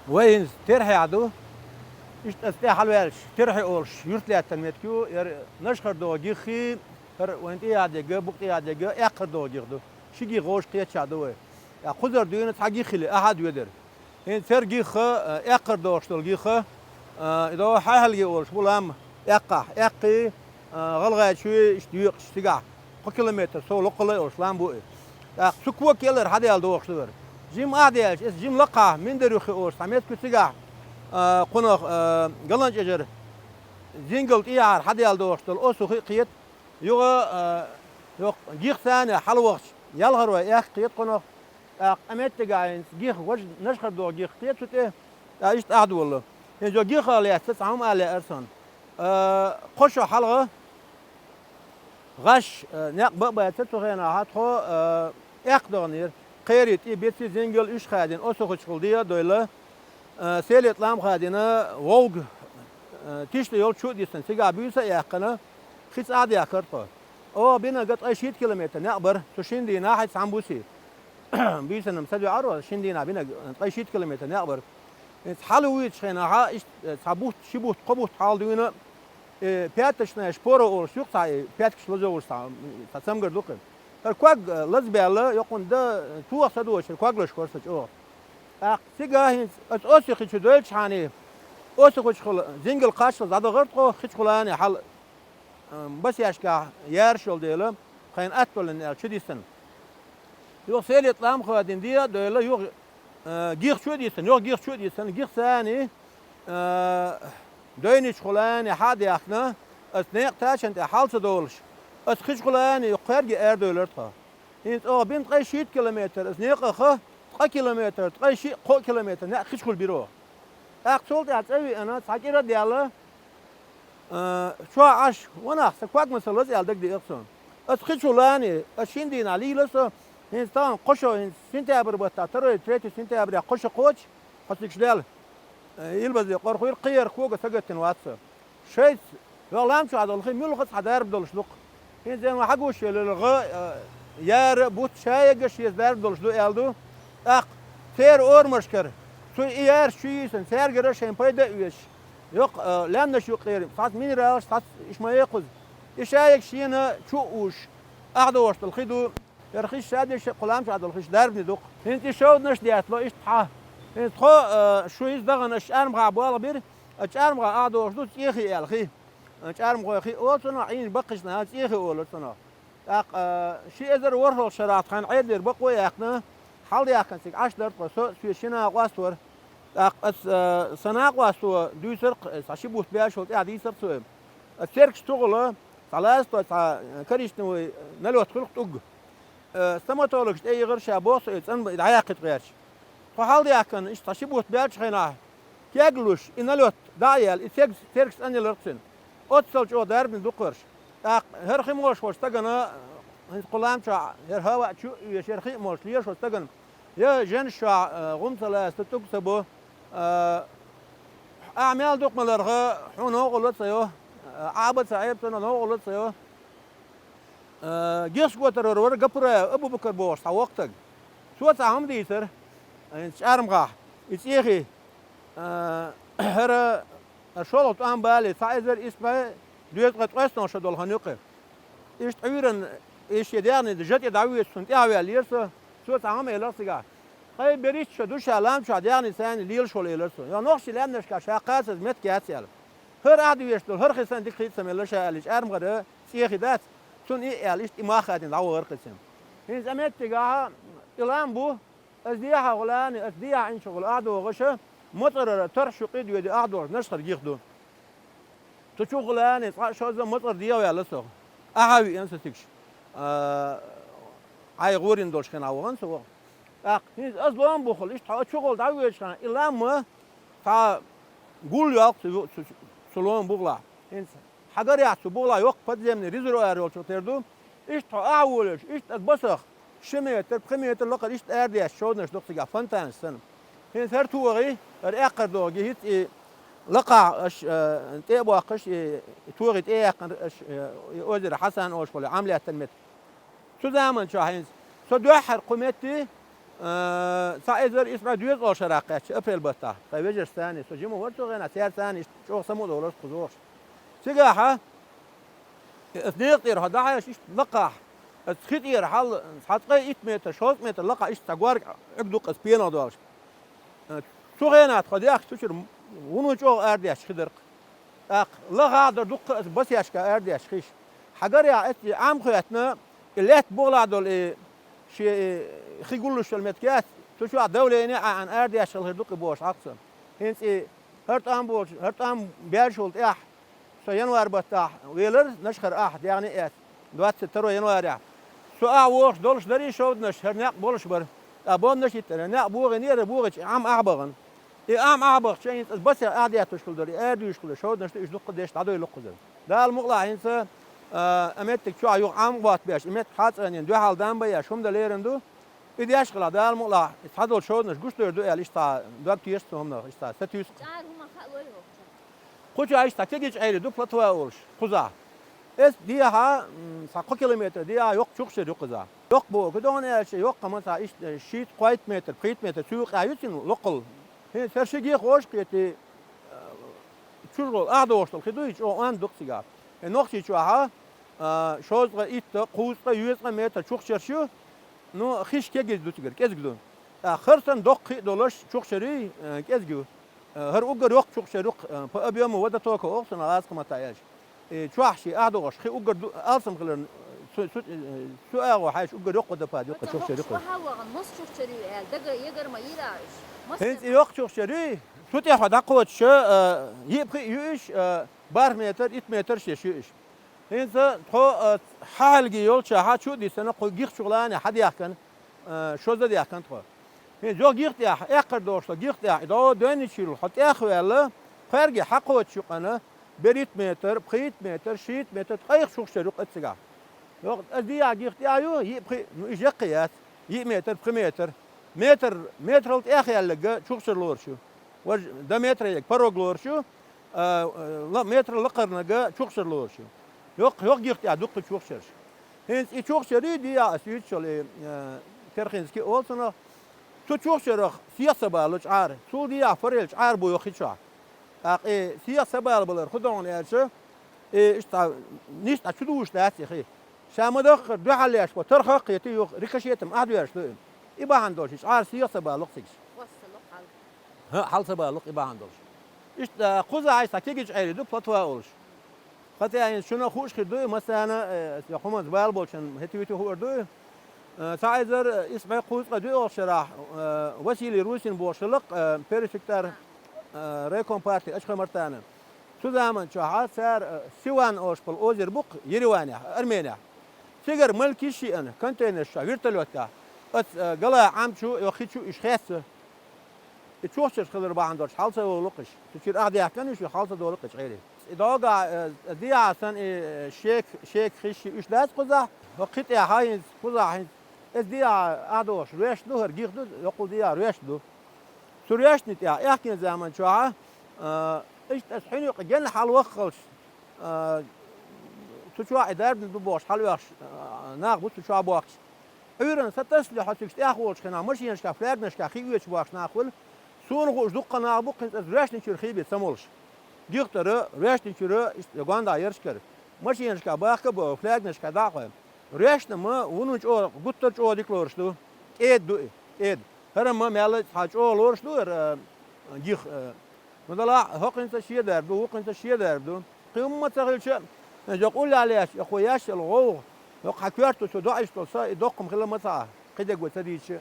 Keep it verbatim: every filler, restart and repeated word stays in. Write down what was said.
Вай хӀинца Терхьехь ду. Иштта ас тӀе хьалаваьлча, Терхье олуш юрт лаьттан меттиг ю, яра Нашхара догӀа гиххий, хӀара вайн тӀе яхьа дерг, букъ тӀе яхьа дерг, Эккхара догӀа гих ду. Ши гих вовшах кхетачохь ду вай. Ткъа кхузара дуьйна цхьа гих хили, ахьа а доьдура. ХӀинца церан гихха, э, Эккхара догӀуш долу гихха, э, и до Хьаьхьалге олуш бу лам Эккхахь, Эккхий, э, ГӀалгӀайчуьй иштта доькъуш цигахь, кхо километр сов локхалла а йолуш лам бу и. ТӀаккха цу кога кӀелара хьадаьлла догӀуш ду хӀара. Жима ахь даьлча, эс жима лакхахь Миндар-Юххе олуш цхьа меттиг ю цигахь, э, кхунах, э, ГаланчӀожара зингал тӀехьара хьадаьлла догӀуш долу осу хи а кхета, юха, э, йоккха гих царна хьалавахча, Ялхарой Эккха кхета кхунах, тӀаккха а меттигахь хӀинца гих, важа Нашхара догӀа гих кхета цу тӀе, тӀаккха иштта ахь долу. ХӀинца йо гихах лаьцна цхьа хӀума ала лаьара суна. Э, кхо шо хьалха гӀаш, э, некъ бан а бацара цу хенахь, тхо, э, Эккха даханера. Кхерий тӀе беций зингал уьш хадийна, осу хи чухула де а дойлла, э, Селет лам хадийна, вовг, э, тишта йолчу а дисина, цигахь буьйса а яьккхина, хи цӀа а дехкара тхо. Оха бинарг ткъе шийтта километр некъ бара, цу шина дийнахь хьайца цхьаьна буьйсий. Буьйсанна-м садоьгӀура, шина дийнахь бинарг ткъе шийтта километр некъ бара. ХӀинца хьалавуьйтуш хенахь, иштта, э, цхьа бутт, ши бутт, кхо бутт хьалха дуьйна, э, пяточная шпора олуш ю-кх цхьа, э, пяткаш лазо волуш цхьа, цхьа цамгар ду-кх. ХӀара ког, э, лазабаьлла, йоккхунна дан, э, тоха са доцуш, хӀара ког лашкора сан чӀогӀа. ТӀаккха цигахь хӀинца аса осу хи чу дойлчхьана, осу хи чухула зингал кхаччалц дӀадахара тхо, хи чухулана хьала, э, басешкахь яраш йолу дела, тхайна атта долу аьлла чу дисина. Юха Селет лам хадийна де а дойлла, юха, э, гих чу а дисина, юха гих чу а дисина, гих царна, э, дойничхулана хьа а даьхкина, аса некъа тачанна тӀе хьал ца долуш, аса хи чухулана юха кхаьрга арадойлура тхо. ХӀинца оха бина ткъе шийтта километр аса некъах, ткъа километр, ткъе шиъ, кхо километр некъ хи чухула бира оха. ТӀаккха цул тӀаьхьа цӀа веана, цхьа кӀира а даьлла, э, чохь Ӏаш, ванах, сан ког ма ца лаза аьлла дагадеара суна. Аса хи чухулана, аса шина дийнахь лийла со, хӀинца тахана кхо шо, хӀинца сентябрь баттахь, второй, третий сентября кхо шо кхочу, кхо цига даьлла, э, илбазе къора хуьйра, кхиярх кога сагатдина вац со. Шайца, йо, лам чохь долу хи муьлхха цхьа дарба долуш ду-кх. ХӀинца ма хьагуш елла гӀа, э, яра, бутт шайга шеца дарба долуш ду аьлла ду. ТӀаккха церан орамашкара, цу и яраш чу йийсина, цаьргара шайн пайда а оьцуш, йоккха, э, лаьмнаш юккъера, цхьацца минералаш, цхьацца иш ма яй кхуза. И шайга шена чу а уьш, ахь догӀуш долу хи ду. ХӀара хиш ша деш, кху лам чохь долу хиш дарбане ду-кх. ХӀинца и шовданаш а деттало иштта хьа. ХӀинца тхо, э, шу иза дахана аша чӀармахахь болх бира, а чӀармахахь ахь догӀуш ду ЦӀехи аьлла хи. ЧӀармахой хи олу цунах, Ӏийна баккхийчу наха ЦӀехи олура цунах. ТӀаккха, а, ши эзар ворхӀалгӀачу шарахь тхайна Ӏедалера бакъо а яьккхина, хьалдаьхкина цига Ӏаш дара тхо, со, соьца ши накъост вара. ТӀаккха аса, а, сан накъосто дуьйцура-кх, цхьа ши бутт баьлча тӀаьхьа дийцира-кх цо. Аса цергаш чухула, цхьа ласто, цхьа, а, коричневый налёт хуьлу-кх тӀулг. Э, стоматологаш тӀе йигира ша боху со, и цӀан б-, дӀаяьккхийта гӀерташ. Тхо хьалдаьхкина, иштта цхьа ши бутт баьлчу хенахь, кеглуш, и налёт дӀа а яьлла, и цергаш, цергаш цӀанъелира-кх цуьнан. Оццал чӀогӀа дарбане ду-кх хӀорш. ТӀаккха хӀара хи молуш волчу стагана, хӀинца кху лам чохь, хӀара хӀаваъ чу а оьшуш, хӀара хи а молуш лелаш волчу стагана, я женаш чохь, э, гӀум ца ласта, тӀулг ца бо, э, ахь мел дукха маларха, хьуна новкъарло ца йо, э, Ӏаба ца Ӏеба цунах новкъарло ца йо. Э, гихсготар вара Гапураев Абу-Бакар бохуш цхьа воккха стаг. Цо цхьа хӀума дийцара, э, чӀармахахь, и ЦӀехи, э, хӀара, э, шолгӀа тӀом бале, цхьа эзар исс бӀе доьзткъе ткъайоьсналгӀа шо долу хан юккъе. Иштта Ӏуьйранна, и шен дегӀний жа тӀе дӀавоьдуш цунна тӀаьхьаваьлла лера со, цо цхьа хӀума элира цигахь. Ткъе берхӀитта шо ду ша лам чохь дегӀний царна лелаш волу элира цо. Йо, нохчийн лаьмнашкахь ша кхачаза меттиг яц аьлла. ХӀара ахь дуьйцуш долу, хӀара хи санна дика хи ца мелла ша аьлла, и чӀармахара ЦӀехи дац, цунна и а аьлла, иштта и мах хадийна дӀавахара-кх и цуьнан. ХӀинца а меттигахь и лам бу, аса дехьа гӀулани, аса дехьа Ӏинчу гӀула ахь догӀуша, моцӀарара торхьа шу къи доьду ахь догӀуш Нашхара гих ду. Цу чу гӀулани цкъа а шозза моцӀар дегӀаваьлла со. Ахьа а виъна со цигаш. А, Ӏай гӀорийна долуш хенахь вахана со ваха. ТӀаккха хӀинца аса лом бухула, иштта хьо чу гӀула дӀавоьдуш хенахь, и лам а цхьа гул йоккху цу, цу, цу лом бухулахь. ХӀинца хьагарехь цу бухулахь йоккха подземный резервуар йолчух тера ду. Иштта хьо ахьа волуш, иштта аса басах ши метр, пхи метр лакхара иштта арадеш шовданаш ду-кх цигахь, фонтанаш санна. ХӀинца хӀара тогӀи, хӀара Эккхара догӀа гиххи, и лакхахь аша, э, тӀе а боккхуш, и, и тогӀи тӀе а яьккхина аша, э, и озеро Хьасан олуш волу Ӏам лаьттан меттиг. Цу заман чохь хӀинца со дуьххьара кху метте, Э, цхьа эзар исс бӀе доьзал шарахь кхаьчча, апрель баттахь, тхан вежаршца цхьана, со жима вара цу хенахь, цаьрца цхьана иштта чӀогӀа самукъадолуш кхузахь. Цигахь аса некъа тӀера хьо дӀахьаьжча, иштта лакхахь, аса хи тӀера хьал цхьа цкъа итт метр, шовзткъа метр лакхахь иштта цхьа горга Ӏуьрг ду-кх аса пенал долуш. Э, цу хенахь тхо дехка цу чуьра вуно чӀогӀа арадетташ хи дара-кх. ТӀаккха лахахь а дара дуккха а аса басешка арадетташ хиш. Хьагарехь эццахь Ӏам хоьттина, и лаьтта бухахь долу и шен и хи гуллуш йолу меттиг яц, цу чохь давление а Ӏаьхьна арадетташ хила хир ду-кх и бохуш хьаьжча. ХӀинца и хӀара тӀом болчу, хӀара тӀом баьржачу тӀехь со январь баттахь велара Нашхара ахь дегӀна а эцна, двадцать второй января. Со ахь вохуш долуш дарий шовданаш, хӀара некъ болуш бара. ТӀаккха бомбанаш а йиттина, некъ богӀийнера, богӀича Ӏам ахь бахана. И Ӏам ахь бахча, хӀинца аса басех ахь детташ хила дара, и арадуьйш хила дара, шовданаш ду, уьш дуккха а деш дӀадойла-кх кхузара. Дала мукъалахь хӀинца, а, а меттиг чохь юха Ӏам а хӀоттабеш, и меттиг хьацӀанийна дуьхьал дам бан еш хӀума дан лерина ду. И деш хилахь, Дала мукъалахь, и цхьадолчу шовданаш гуш дер ду аьлла, иштта дог тешна цу хӀуманах, иштта сатуьйсу-кх. ЧӀара хӀума хаало хӀокху чохь? Кху чохь иштта кегийчу Ӏер ю ду, плотва олуш, кхузахь. Эс дехьа, м, цхьа кхо километр дехьа йоккха чухчара ю кхузахь. Йоккха боху, кху догӀна аьлча, йоккха ма цхьа иштта, э, шийтта, кхойтта метр, пхийтта метр цу юкъахь ю цуьнан локхал. ХӀинца хӀара ши гих вовшах кхетий, э, чуьра гӀолла ахь догӀуш долу хи ду, и чӀогӀа онда ду-кх цигахь. Э, Нохчийчохь, а, шовзткъа, итт, кхузткъа, йоьзткъа метр чухчарш ю, ну, хиш кегийза ду цигара, кӀезиг ду. ТӀаккха хӀара санна доккха хи а долуш чухчар юй, э, кӀезиг ю. Э, хӀара уггар йоккха чухчар ю-кх, э, по объёму водотока олу цунах лаьцна ма-таъ аьлча. И чохь шен ахь догӀуш хи уггар ду, алсам хиларна, цу, цу, э, цу агӀо хьаьжча уггар йоккха водопад ю-кх, чухчар ю-кх. Хьо хьан вахана, маса чухчар ю аьлла, дага егар ма йира уьш? ХӀинца и йоккха чухчар юй, цу тӀе хьо дӀакхочуш, э, йиъ-пхиъ ю уьш, э, барх метр, итт метр шеш ю уьш. ХӀинца тхо, э, хьан хьалхе йолчохь чу а дисина, кху гихчух лаьцна хьан дехкана, э, шозза дехкана тхо. ХӀинца йо гих тӀехь, эккхар дохуш долу гих тӀехь, и дӀо доьнначул хьо тӀех а ваьлла, кхоьрге хьан кхочуш ю-кх, бер итт метр, пхийтта метр, шийтта метр, ткъайх чухчар ю-кх цигахь. Йо, аса дехьа гих тӀехь ю, йиъ-пхиъ, ну, и яккхий яц, йиъ метр, пхи метр. Метр, метрал тӀех яьлларг чухчар лоруш ю. Важа дан метр ерг порог лоруш ю, а, ла-, метр лакхарнарг чухчар лоруш ю. Йоккха, йоккха гих тӀехь дуккха чухчарш. ХӀинца и чухчар юй дехьа аса юьйцуш йолу, и, а, Терхинский олу цунах. Цу чухчарах сиха ца бало чӀара. Цул дехьа форель чӀара бу йо хи чохь. ТӀаккха и сиха ца балабалар хӀун ду аьлча, и иштта нийса дӀа чу дуьйш дац и хи. Ша ма-даххара дуьхьал леш бо, тархах а кхетий, юха рикошетом ахь доьрзуш ду и. И бахьана долуш и чӀара сиха ца бало-кх цигахь. ХӀаъ, хьал ца бало-кх и бахьана долуш. Иштта кхузахь цхьа кегийчу Ӏер ю ду, плотва олуш. Хотя хӀинца шуна хууш хир ду и, массарна, э, я хӀуманца бала болчарна хӀетте-вуьтте хуур ду и. Э, цхьа эзар исс бӀе кхузткъе доьалгӀачу шарахь, э, Василий Русин бохуш хилла-кх, э, первый секретарь, э, райком партии Ачхой-Мартана. Цу заман чохь цара, э, Сиван олуш болу озеро бу-кх Ереванехь, Арменехь. Цигара малик йиш йиъна, контейнерш чохь, вертолётехь, оцу, э, гала Ӏам чу, йо хи чу уьш хецна. И чухчарш хилар бахьана долуш хьал ца волу-кх уьш. Цу чуьра ахь даьхкина уьш, хьал ца долу-кх и чӀерий. И догахь, э, дехьа санна и, э, шек, шек хиш уьш дац кхузахь, хӀокху хи тӀехь хӀинца, кхузахь хӀинца. Эс дехьа ахь дохуш, роьшна ду хӀара, гих ду, йоккхул дехьа роьшна ду. Цу роьшна тӀехь, аьхкенан заман чохь, а, иштта аса хьуьнан юкъа генна хьалаваххалш, а, цу чохь и дарбина ду бохуш хьалаваьхаш, а, нах бу цу чохь бохкуш. Ӏуьйранна сатасале хьо цигахь тӀехволчу хенахь, машенашкахь, флягнашкахь хи оьцуш бохкуш нах хуьлу. Суна хууш дуккха нах бу-кх хӀинца аса роьшначуьра хи бе ца молуш. Гихтара, роьшначуьра, иштта гондахь яршкара. Машенашкахь бахка а боху, флягнашкахь дӀа а кхойкху. Роьшна ма вуно чӀогӀа, гуттар а чӀогӀа дика лоруш ду. КӀеда ду и, кӀеда. ХӀара ма мелла цхьа чӀогӀа лоруш ду хӀара, а, гих, а. Ну, делахь, хӀокхуьнца шен дарба ду, вукхуьнца шен дарба ду. Кхин хӀумма ца хилча, я къуллехь леш, я кхо еш йолу гӀовгӀа, хӀокху хьан коьртачу доӀуьйтуш долу са, и доккха хӀума хилла ма ца Ӏа, кхидерг вай ца дийцича.